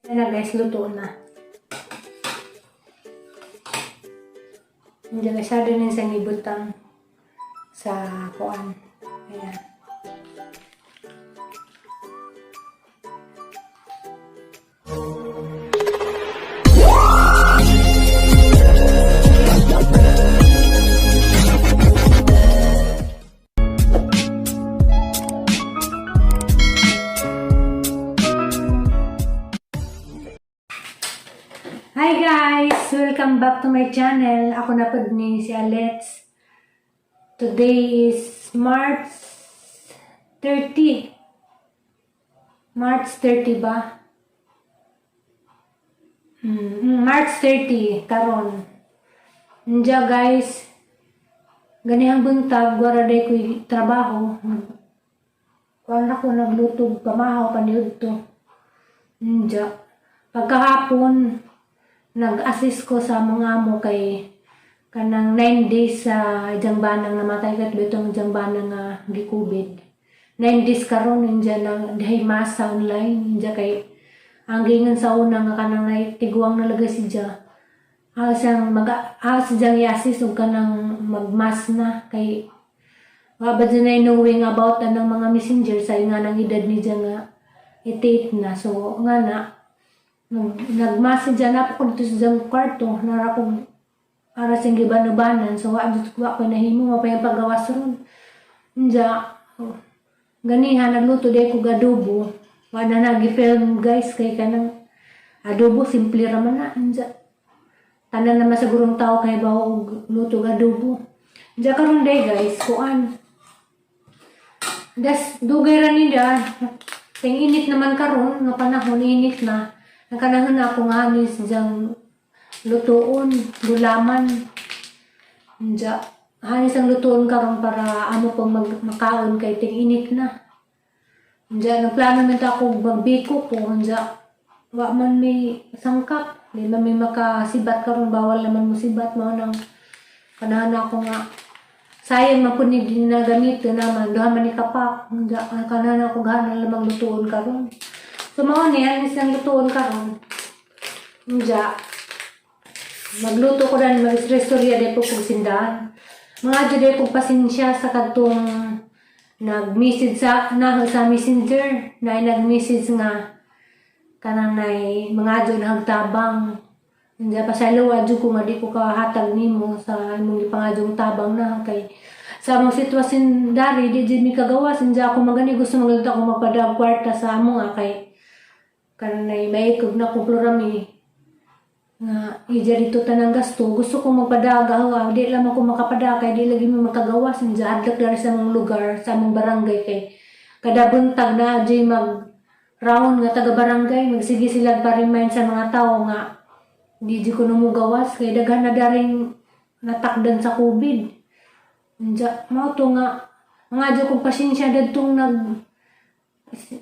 Ayan na guys, luto na. Hindi masyado na isang ibutang sa kuan. Ayan. Hi guys! Welcome back to my channel. Ako na po ni si Alets. Today is March 30. March 30 ba? March 30 karon. Nja guys, ganihang buntag wara day ko'y trabaho. Kuan ako nagluto pamahaw paniud to. Nja. Pagkahapon, nag-assist ko sa mga amo kay kanang 9 days sa ijang banang namatay kat bitong ijang banang nga gi-COVID. 9 days karon inja nang dihay masa online inja kay ang gingon sa una nga kanang nay tiguang nalagay si ja. Siyang mag siyang i-assist og kanang magmas na kay wa ba dyan ay knowing about anang mga messenger sa nga nang edad ni ja nga 88 na. So nga na nagmessage na ako dito sa diyang kwarto nara ko para siyang gibanubanan, so wa jud wa ko nahimo mapay ang paggawas ron. Nja, oh, ganiha nagluto di ko adobo. Wa na nagi-film guys kay kanang adobo simple ra man na. Nja, tanan naman sa gurong tao kay bawo og luto og adobo. Nja, karon day guys, kuan das dugay ra nila. Ting init naman karon nga panahon, init na. Nagkanahon na ako nga hanis diyang lutuon, gulaman. Nja, hanis ang lutuon karon para amo pang makaon kay ting init na. Nja, nagplano man ta ako magbiko ko. Nja, wa man may sangkap. Di man may makasibat karon, bawal naman mo sibat. Mao nang kanahon ako nga sayang man pud ni di na gamito naman duha man ni kapak. Nja, kanahon ako gana lamang lutuon karon. So mao ni hanis ang lutuon karon. Nja, magluto ko dan mag-istorya di po kog sindahan. Mga dyan di kong pasensya sa kadtong nag-message sa na sa messenger na nag-message nga kanang nay mga adyo na hagtabang. Hindi pa sa adyo ko nga di ko kahatag nimo sa imong gipangadyong tabang na kay sa among sitwasyon dari di jud mi kagawas. Hindi ako magani gusto magluto ako magpadag kwarta sa amo nga kay kanang nay maikog na ko plurami nga ija dito tanang gasto. Gusto ko magpadaga ha, di lang ako makapada kay di lagi mi makagawas. Hindi hadlok dari sa among lugar, sa among barangay, kay kada buntag na adyo'y mag round nga taga barangay, magsige sila pa-remind sa mga tao nga di di ko numugawas kay daghan na daring natakdan sa COVID. Unja mao to nga mga adyo kong pasensya dadtong nag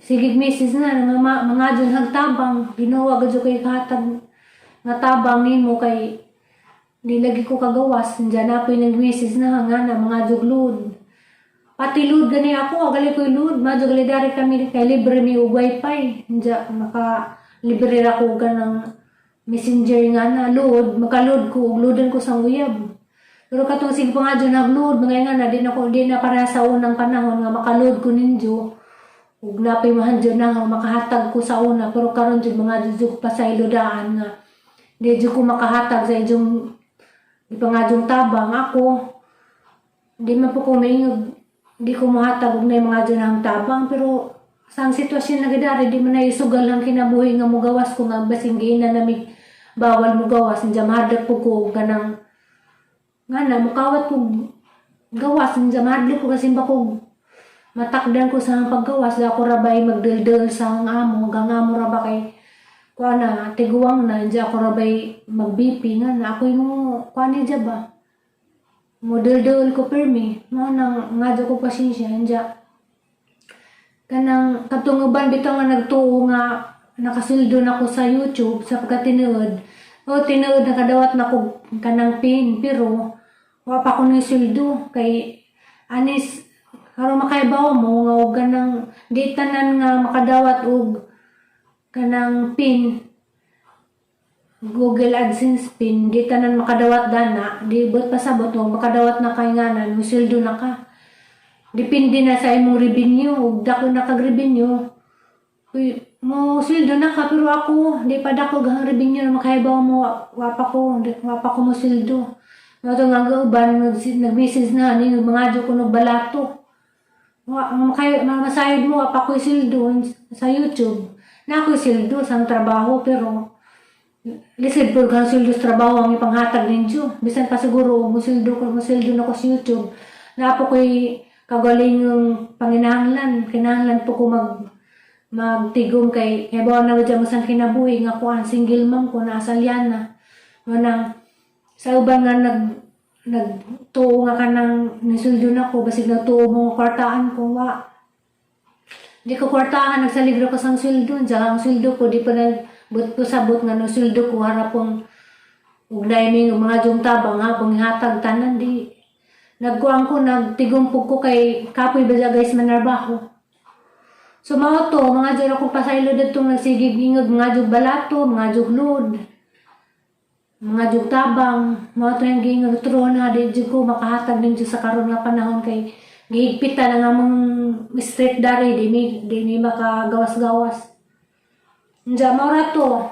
sigig message na nga mga adyo hagtabang. Ginoo gud kay kahatag nga tabang nimo kay di lagi ko kagawas. Diyan na po yung nag-message na nga na mga jug load, pati load gani ako agali ko load madyo gali dari kami kay libre mi og wifi. Diyan maka libre ra ko ganang messenger nga na load, maka-load ko og loadan ko sa uyab. Pero katong sige pa nga dyan nag-load mga nga na di na ko di na para sa unang panahon nga maka-load ko ninyo ug napay mahan dyan na nga makahatag ko sa una. Pero karon jud mga jud pa sa iludaan nga di jud ko makahatag sa inyong ipangadyong tabang. Ako di man po ko maingog di ko mohatag og nay mga dyan ang tabang, pero sa ang sitwasyon na gidari di man na isugal ang kinabuhi nga mugawas ko nga basing giinan nami bawal mugawas. Hindi mahadlok po ko og ganang nga na mukawat ko gawas. Hindi mahadlok ko kasi bako matakdan ko sa paggawas. Ako rabay magdildil sa ang amo gang amo ra ba kay kuha na tiguang na. Hindi ako rabay mag-BP nga na ako yung kuha ni ba model ko permi mo nang nga ko pasensya. Hindi kanang katong uban bitaw nga nagtuo nga nakasuldo na ko sa YouTube sa pagkatinuod o tinuod nakadawat na ko kanang pin, pero wa pa ko ni sweldo kay anis karon makaibaw mo nga og kanang di tanan nga makadawat og kanang pin. Google AdSense pin, di tanan makadawat dana, di buot pasabot mo makadawat na kay nganan, musildo na ka. Depende na sa imong revenue, ug dako na kag revenue. Uy, mo sweldo na ka, pero ako di pa dako gahang revenue na makahibaw mo, wa pa ko mo sweldo. Mao to nga uban nag-message na ni mga ko og balato. Wa makay masayod mo, wa pa ko sweldo sa YouTube. Na ako sweldo sa trabaho, pero lisod po kang sweldo sa trabaho ang ipanghatag ninyo. Bisan pa siguro mo sweldo ko, mo sweldo na ko sa YouTube. Na po ko'y kagalingong panginahanglan. Kinahanglan po ko magtigom kay bawa na dyan mo sang kinabuhi nga kuan, single mom ko nasa liana. Manang sa uban nga nagtuo nga kanang nisuldo na ko, basig nagtuo mo kwartaan ko, wa. Di ko kwartaan, nagsaligro ko sang sweldo. Diyan ang sweldo ko, di pa nagbut ko sabot nga no sweldo ko harapong ugnay mi mga jung tabang hapong ihatag tanan, di. Nagkuang ko, nagtigumpog ko kay kapoy ba guys manarbaho. So mao to, mga dyan ako pasaylo datong nagsigig ingog mga jug balato, mga jug load, mga jug tabang, mao to yung giingog true na di jud ko makahatag ninyo sa karon nga panahon kay gihigpitan na nga mong street dari, di mi makagawas-gawas. Diya, mao ra to.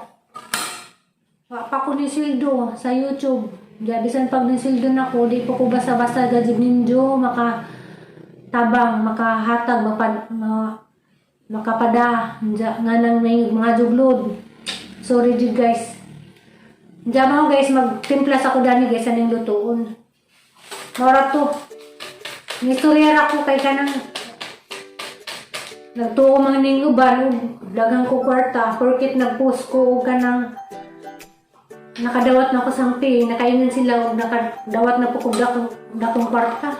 Wa pa ko ni sweldo sa YouTube. Diya, bisan pag ni sweldo na ko, di po ko basta-basta gajud ninyo maka tabang, makahatag, makapada. Diya, nga nang may mga juglod. Sorry jud guys. Diya mao guys, magtimplas ako dani guys aning lutuon. Mao ra to. Nistorya ra ko kay kanang nagtuo man ning uban ug daghang ko kwarta porkit nagpost ko og kanang nakadawat na ko sang pay, nakaingon sila og nakadawat na po kog dakong kwarta.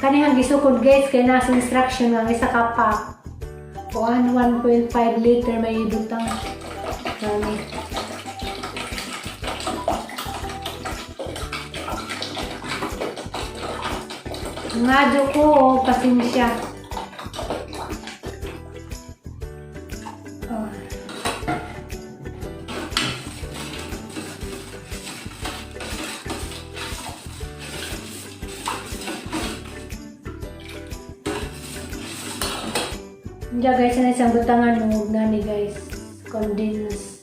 Kanihang gisukod guys kay nasa instruction nga ang isa ka pack kuan 1.5 liter may ibutang. Kani. Ngadyo ko, pasensya. Oh. Diyan guys, na isang butangan og nani guys, condense.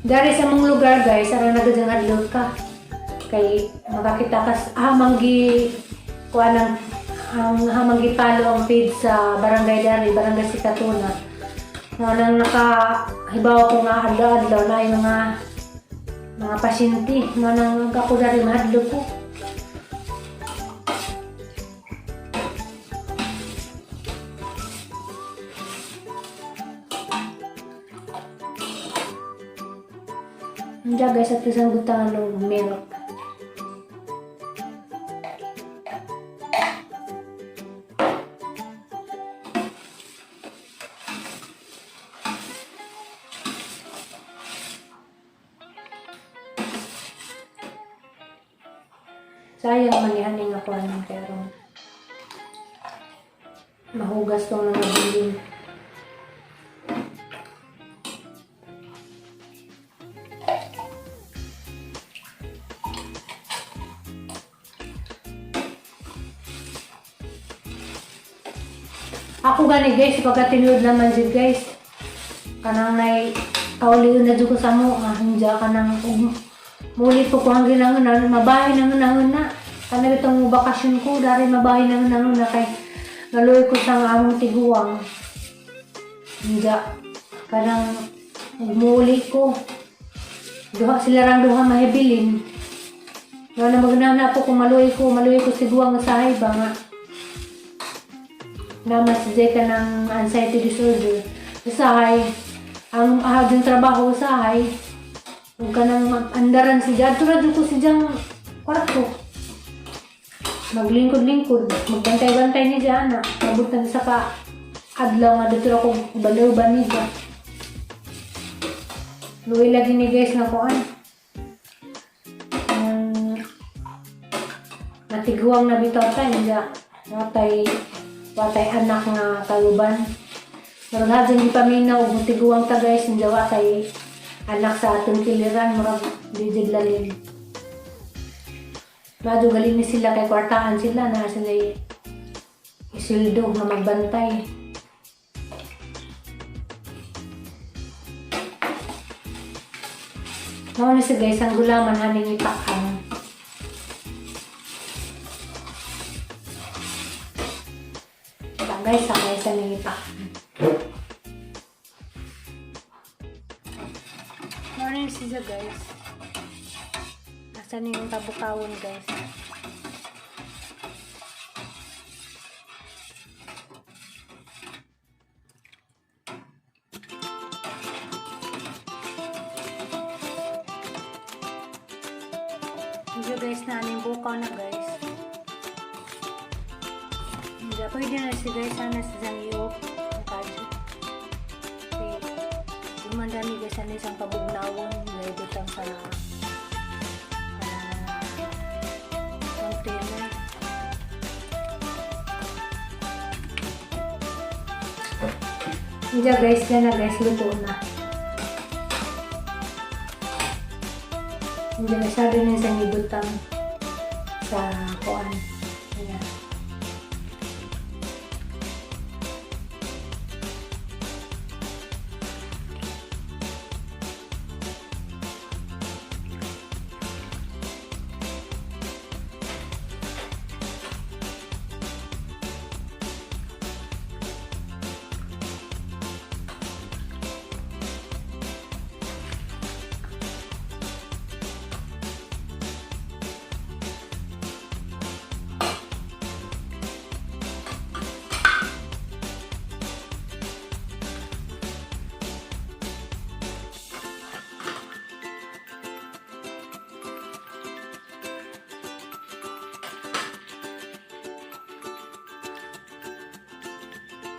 Dari sa mong lugar guys, aron na gud adlaw ka. Kay makakita ka hamang gi kuan ang hamang gipalo ang feed sa barangay dari, barangay Sikatuna. Nga nang nakahibaw ko nga adlaw-adlaw na ay mga pasyente. Nga nang ako dari mahadlok ko. Hindi guys, at isang butangan ng milk. Sayang man yan nga kuan pero mahugas tong mga bilin. Ako gani guys, pagka tinuod naman jud guys, kanang nay kaulion na jud ko sa mo, ah, hinja kanang muli po ko ang ginangunan, mabahin ang na. Kanang itong bakasyon ko, dari mabahin ang na kay naluoy ko sa among tiguang. Hinja, kanang muli ko. Duha sila rang duha mahibilin. Nga na magnana po kung maluoy ko tiguang sa ba nga. Na mas ka ng anxiety disorder. Usahay, ang ahad trabaho usahay, huwag ka nang andaran si Jan. Tulad ko si Jang kwarto. Maglingkod-lingkod, magbantay-bantay ni siya ana. Mabot na sa ka adlaw nga dito ako uban-uban ni siya. Luwi lagi ni, guys, na kuan. Ang natiguang na bitaw ta niya. Watay anak nga kaluban. Murag hadyan di paminaw og tiguang ta, guys, niya watay anak sa atong kiliran, murag di jud lalim. Medyo galing ni sila kay kwartaan sila na sila isildo nga magbantay. Mao na siya, guys, ang gulaman haning itakang. Ta guys, sakay sa ning itakang. Mao na siya, guys. Asa ni yung tabukawon, guys? Medyo, guys, na aning bukaw na, guys. Hindi, pwede na siya, guys, sana sa isang i-off ang kadyo. Okay. Dumandami, guys, ano isang pabugnawon. Naibutang sa container. Hindi, guys, yan na, guys, luto na. Hindi masyado na isang ibutang sa kuan. Ayan.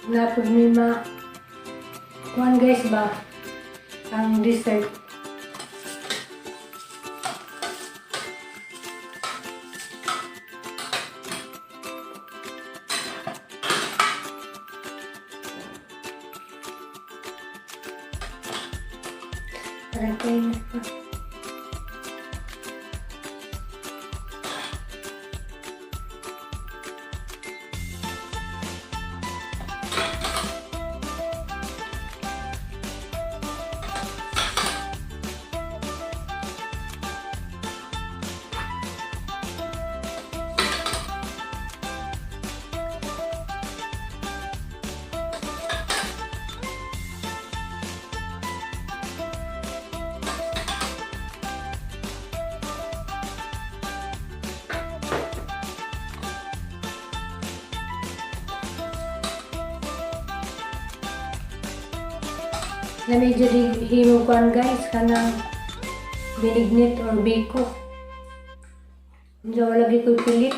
Napod mi ma kuan, guys, ba ang dessert. Parang kayo na. Na medyo di himo kuan, guys, kanang binignit or biko. Medyo wala lagi ko'y pilit.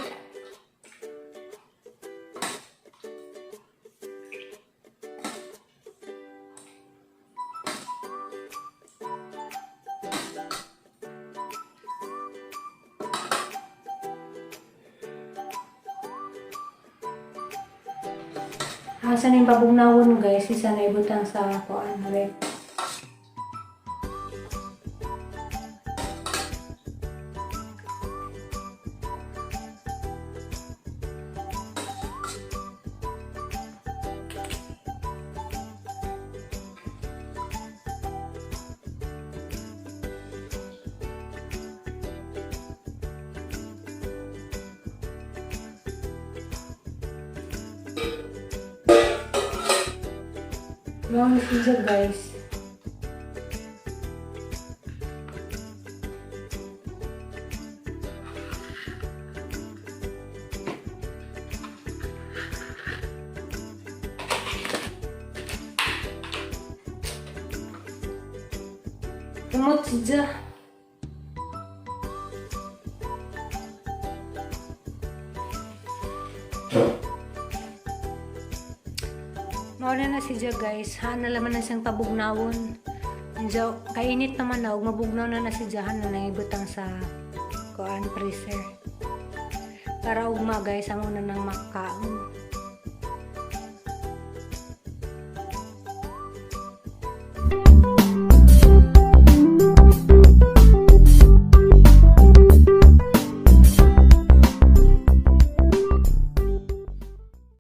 Asa na yung pabugnawon, guys, isa na ibutang sa kuan, ref. Mao na siya, guys. Kamot siya. Mao na na siya, guys. Ha na laman na siyang pabugnawon. Diya, kainit naman na, ug mabugnaw na na siya, na nang ibutang sa kuan, freezer. Para ugma, guys, ang una nang makaon.